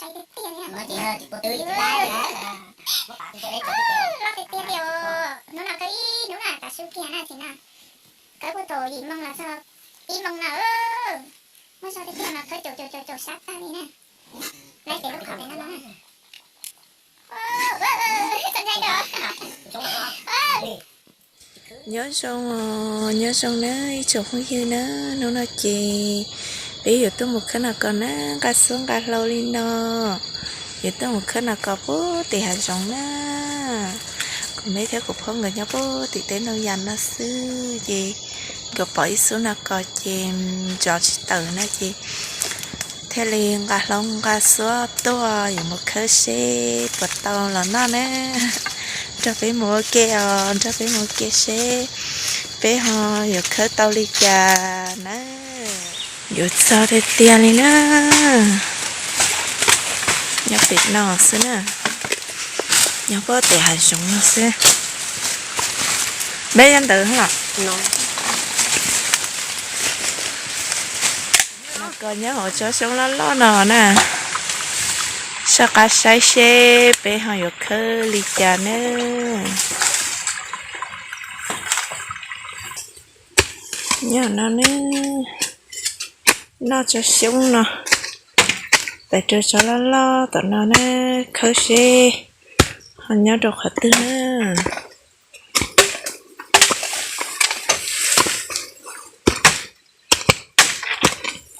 Cai tiag tiag li na. Loj tiag tiag li os. Hnub no kawg ib hnub na, tav su kiag na tsis na. Kawg puag thaum yim moo los txog ib moo na. Muaj zog tiag tiag mas kawg caum caum caum caum sab tag li na. Laib ces lub qhov pem no no. Nyob zoo, nyob zoo na ib tsoom phooj ywg na, hnub no ces peb yuav tuaj mus khawb no kos na, nqa xuab nqa hlau li no. Yuav tuaj mus khawb no kos puag tim hav zoov na. Kuv me thiab kuv phob nkawd nyob puag tim teb ntoo yas no xwb ces nkawd pom ib xub no kos ces ntsos tsis tawm na ces thiaj li nqa hlau nqa xuab tuaj yuav mus khawb seb puas tau los noj na. Nrog peb mus ua ke os, nrog peb mus ua ke seb peb ho yuav khawb tau li cas na. Yuav txog tiag tiag li na. Nyob pem no xwb na. Nyob puag tim hav zoov no xwb. Peb nyob ntawd los. Kos nyob hauv tsob xyoob loj loj no na. Soj qab saib seb peb ho yuav khawb li cas na. Nyob no ne, noj tsob xyoob no, pais rau tsob loj loj tom no na, khawb seb ho nyob rau qhov twg na.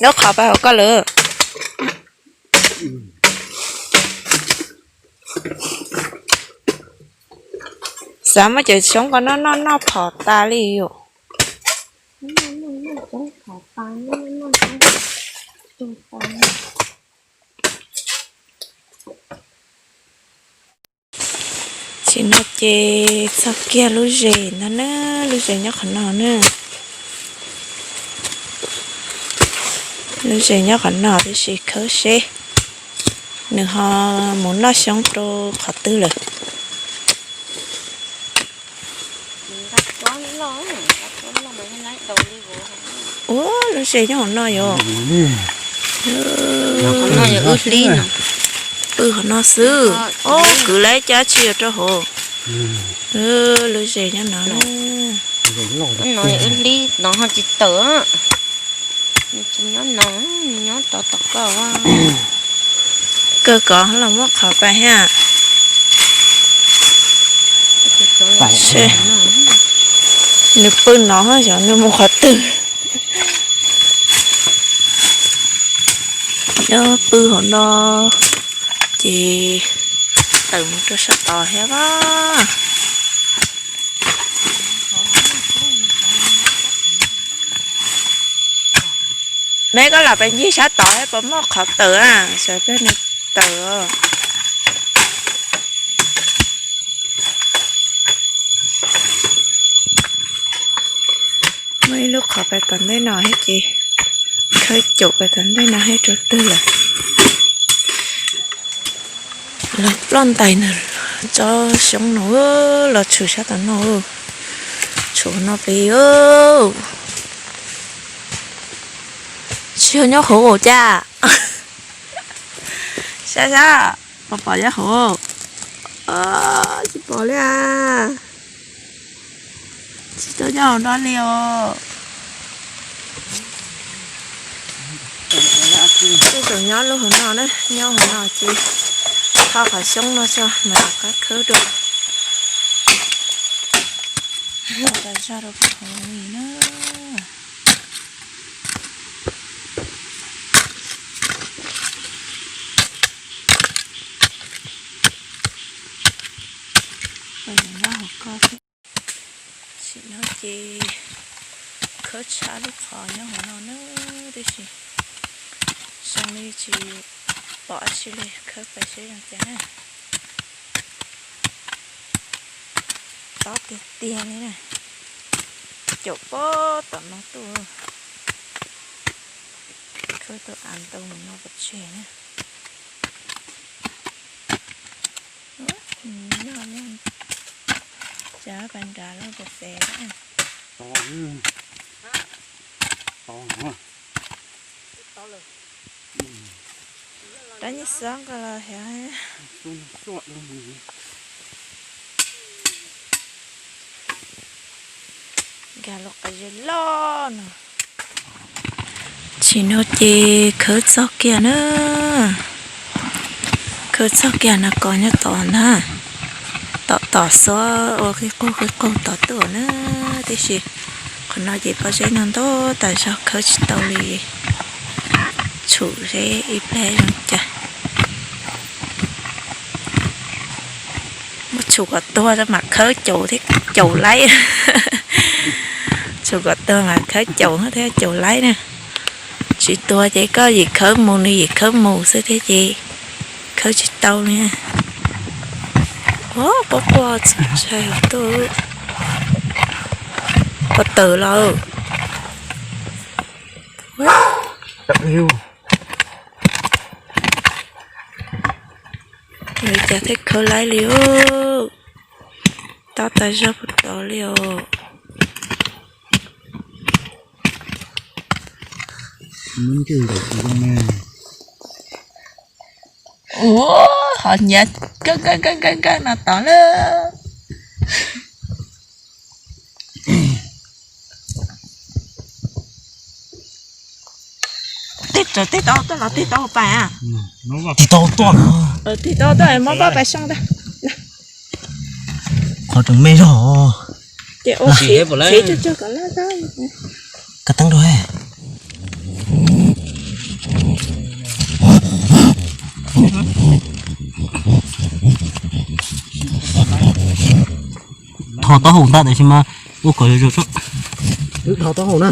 Nyob qhov pais hauv koj lawm. Xav muab cov xyoob ko noj noj noj phom tas li yom. Tam sim no ces txog kiag lub zes no na, lub zes nyob qhov no na. Lub zes nyob qhov no tiam sis khawb seb nws ho mus noj xyoob rau qhov twg lawm. Ua lub zes nyob hauv no yom. Pw hauv no xwb. Ob, kwv lawm cas tsis yuav rau hauv. Lub zes nyob no. Wb hlib no ho tsis tawm, nws tsis nyob no, nws nyob rov tom koj. Kawg kov los muab qhov pais thiab. Nws pw no xyov nws mus qhov twg. Nyob pw hauv no ces tawm mus rau sab tod thiab as. Me koj lam pais ncig sab tod thiab puas muaj qhov tawm a, sawv daws nws tawm. Muaj ib lub qhov pais tom ntej no thiab ces khawb caum pais tom ntej no thiab rau twg lawm. Los ploj ntais ntawm tsob xyoob no, los tshwm sab tom no, tshwm no pem. Tsis yog nyob hauv cas. Sab sab, pom pom nyob hauv. Tsis pom li a. Tsis tau nyob hauv no li os. Tej zaum nyob lub hauv no na, nyob hauv no ces tho qhov xyoob no tso mas rov qab khawb dua. Tas zog rau peb hauv li na. Tam sim no ces khawb tshaj lub qhov nyob hauv no na, tiam sis zoo li tsis pom dab tsi li, khawb pais seb zoo cas na. Tob tiag tiag li na, caum puag tom no tuaj, khawb tau av ntau mus no pov tseg na. Nyob, cas pais nrad lawm pem pem. Tab nyiaj xob nqa los hev. Nkag los qab zeb loj no. Tsis no ces khawb txog kiag na. Khawb txog kiag no kos nyob tod ntag. Tom tom xob ua qig qaug qig qaug tod tuaj na. Tiam sis qhov no ces pob zeb no ntau tas zog khawb tsis tau li. Tshum zeb ib pliag zoo cas. Muab tshum kom tuag mam khawb caum thiab caum laib. Tshum kom tuag mas khawb caum thiab caum laib na. Tsis tuag ces koj yim khawb mus nws yim khawb mus xwb thiab ces khawb tsis tau li. Ua pob quaj txaus ntshai tuaj. Pob tawm los. Nws cas thiaj khawb laib li. Tab tas zog puag tod li os. Ua, ho nyiav kawg kawg kawg kawg no tod na. Tej tod tej tod tuaj los tej tod ua pais. Tej tod tuaj, tej tod tuaj muab pob pais soo ntag. Qhov tseem me zog. Ces ua tsev tsuag tsuag kom laj. Kab teeb rau. Tho taub hau ntag tiam sis mas ua kom zoo zoo tso. Wb tho taub hau na.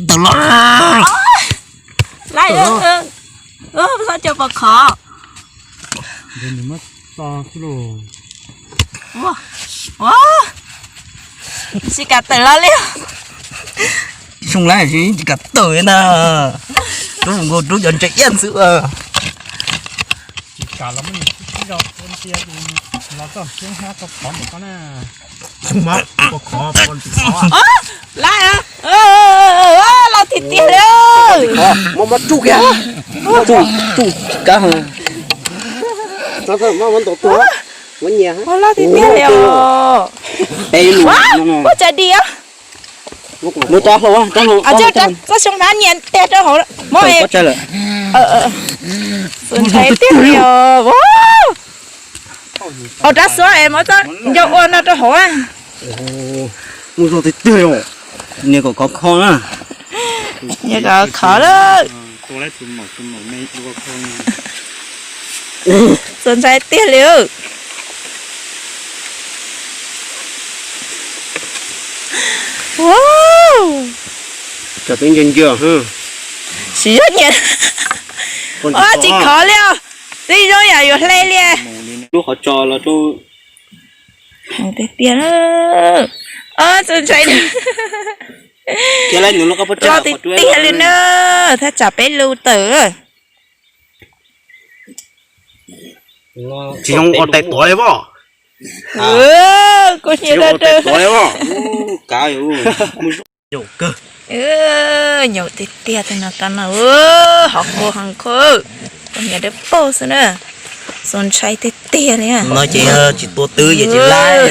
Tawm los. Laib, txhob coj pov khov. Tsis kam tawm los li. Xyoo lawm tsis kam tawm li ntag. Rub nkaus rub cov ntses iab xwb. Laj, laj tiag tiag li. Muab, muab tsuj kiag. Tsuj, tsuj kab. Laj tiag tiag li os. Muab tsa di os. Muab tsa hlau, tsa hlau. Tsob xyoo hnav nyias teg rau hauv. Muab, txaus ntshai tiag li os. Ua rab xuab es muab txoj ncau ua no rau hauv. Muaj zog tiag tiag os. Nyias kom khov kho na. Nyias kom khov lawm. Txaus ntshai tiag li. Tsis yog nyias. Tsis khov li os. Twb zoo yam yuav hle li. Lub qhov tso los rau. Heev tiag tiag. Txaus ntshai. Loj tiag tiag li na. Thaj tsam peb lub tawm. Tsis zoo ua tais tuav li pom. Kuv nyiam rau. Nyaum tiag tiag no, hov kua heev khuv, kuv nyiam dawb paug xwb na. Txaus ntshai tiag tiag li. No ces tsis tua twv ces tsis laib.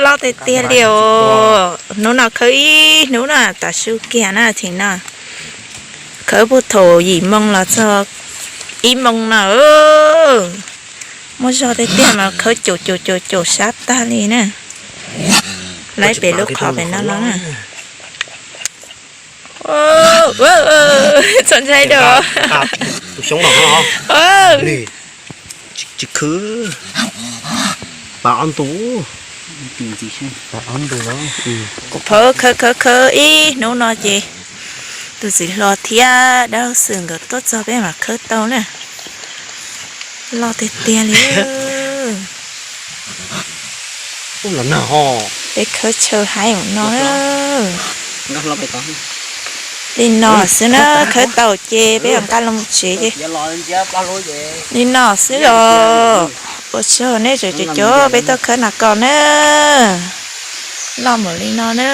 Loj tiag tiag li os. Hnub no khawb ib hnub na, tav su kiag na thaum no. Khawb puag thaum yim moo los txog ib moo no. Muaj zog tiag tiag mas khawb caum caum caum caum sab tag li na. Laib pem lub qhov pem no los na. Txaus ntshai dua. Tsis khwv. Pas ob ntu. Kuv phaub khawb khawb khawb ib hnub no ces tus txiv hluas thiab dab xwm nkawd tuaj txog peb mam khawb tau na. Loj tiag tiag li. Peb khawb chaw haib ua no. Li no xwb na, khawb tau ces peb mam nqa los tsev ces. Li no xwb os. Ua tsaug nej tseem caum peb tuaj khawb no koj na. Loj npaum li no na.